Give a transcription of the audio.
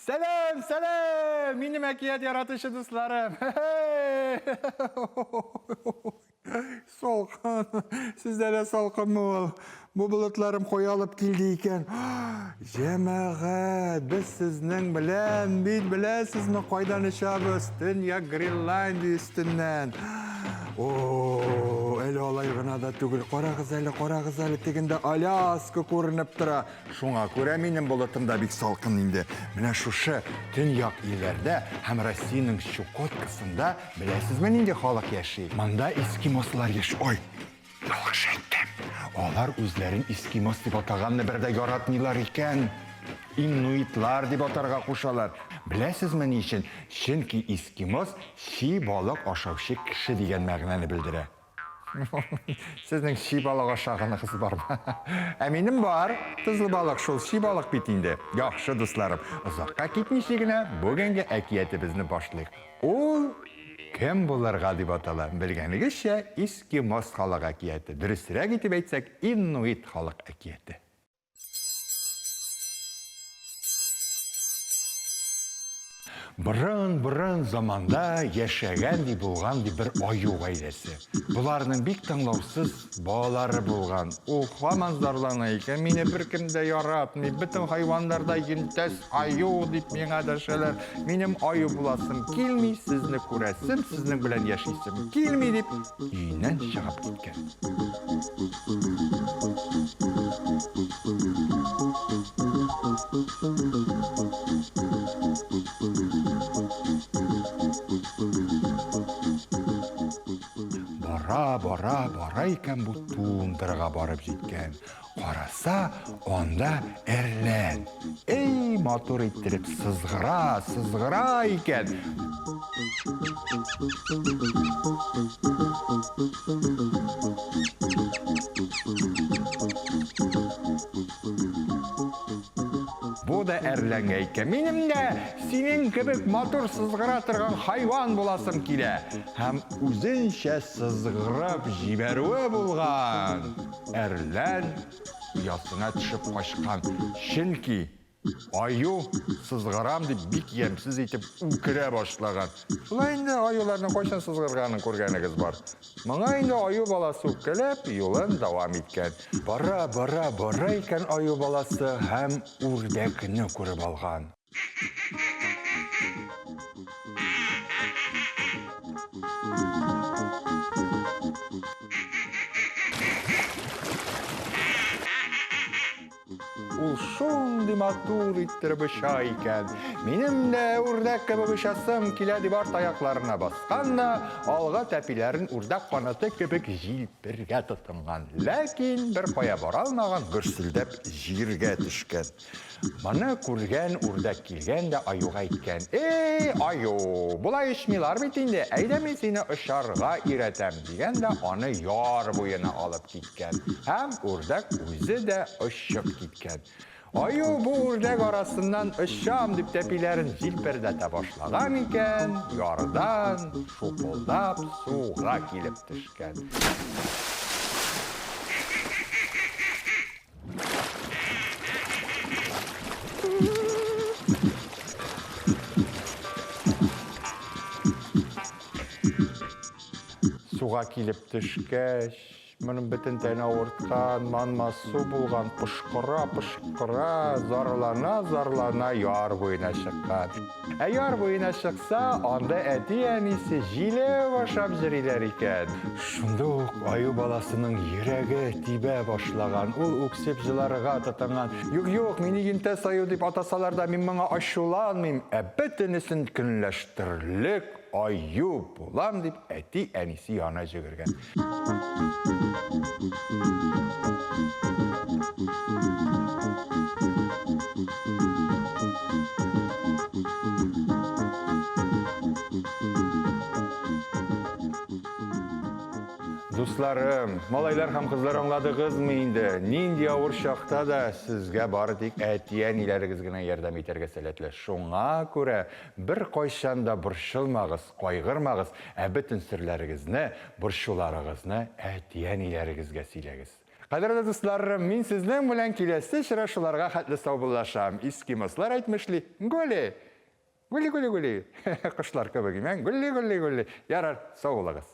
Сәлам, сәлам! Минем әкият яратучы дусларым. Салкын. Сездә дә салкынмы ул? Бу болытларым кая алып килде икән? Җәмәгать, без сезнең белән бит беләсезме кайдан очабыз? Төньяк Гренландия өстеннән. О, әле алай гына да түгел. Карагыз әле, карагыз әле, тегендә Аляска күренеп тора. Шуңа күрә минем болытым да бик салкын инде. Менә шушы төньяк илләрдә һәм Россиянең Чукоткасында беләсезме нинди халык яши? Монда эскимослар яши. Ой, ялгыш әйттем. Алар үзләрен эскимос дип атаганны бер дә яратмыйлар икән. Иннуитлар дип атарга кушалар. Беләсезме ни өчен? Чөнки эскимос чи балык ашаучы кеше дигән мәгънәне белдерә. Сезнең чи балык ашаганыгыз бармы? Ә минем бар. Тозлы балык шул чи балык бит инде. Яхшы, дусларым, озакка китмичә генә бүгенге әкиятебезне башлыйк. Ул Кем булырга дип атала. Белгәнегезчә, эскимос халык әкияте. Дөресрәк итеп әйтсәк, иннуит халык әкияте. Борын-борын заманда яшәгән ди булган ди бер аю гаиләсе. Боларның бик тыңлаусыз балалары булган. Ул һаман зарлана икән, мине беркем дә яратмый, бөтен хайваннар да йөнтәс аю дип миңа дәшәләр. Минем аю буласым килми, сезне күрәсем, сезнең белән яшисем килми дип, өеннән чыгып киткән. Бара, бара, бара икән бу тундрага барып җиткән. Караса, анда әрлән. Эй, матур иттереп сызгыра, сызгыра икән. Бу да әрләнгә әйткән. Минем дә синең кебек матур сызгыра торган хайван буласым килә. Һәм үзенчә сызгырып җибәрүе булган. Әрлән оясына төшеп качкан. Чөнки аю сызгырам дип бик ямьсез итеп үкерә башлаган. Шулай инде аюларның кайчан сызгырганын күргәнегез бар. Моңа инде аю баласы үпкәләп, юлын дәвам иткән. Бара, бара, бара икән аю баласы һәм үрдәкне күреп алган. Ул шундый матур иттереп оча икән. Минем дә үрдәк кебек очасым килә дип арт аякларына баскан да, алгы тәпиләрен үрдәк канаты кебек җилпергә тотынган. Ләкин бер кая бара алмаган, гөрселдәп җиргә төшкән. Моны күргән үрдәк килгән дә аюга әйткән, Эй, аю, болай очмыйлар бит инде, әйдә мин сине очарга өйрәтәм, дигән дә аны яр буена алып киткән. Һәм үрдәк үзе дә очып киткән. Аю бу үрдәк арасыннан очам дип тәпиләрен җилпердәтә башлаган икән, ярдан шупылдап суга килеп төшкән. Суга килеп төшкәч, моның бөтен тәне авырткан, манма су булган, пошкыра, пошкыра, зарлана, зарлана яр буена чыккан. Ә яр буена чыкса, анда әти-әнисе җиләк ашап җөриләр икән. Шунда ук аю баласының йөрәге тибә башлаган, ул үксеп җыларга тотынган. Юк, юк, мине йөнтәс аю дип атасалар да, мин моңа ачуланмыйм, ә бөтенесен көнләштерерлек аю булам, дип әти-әнисе янына җөгергән. Дусларым, малайлар һәм кызлар аңладыгызмы инде? Нинди авыр чакта да сезгә бары тик әти-әниләрегез генә ярдәм итәргә сәләтле. Шуңа күрә беркайчан да борчылмагыз, Кайгырмагыз, ә бөтен серләрегезне, борчуларыгызны әти-әниләрегезгә сөйләгез. Кадерле дусларым, мин сезнең белән киләсе очрашуларга хәтле саубуллашам. Эскимослар әйтмешли, гули! Гули, гули, гули. Кошлар кебек, имән. Гули, гули, гули. Ярар, сау булыгыз.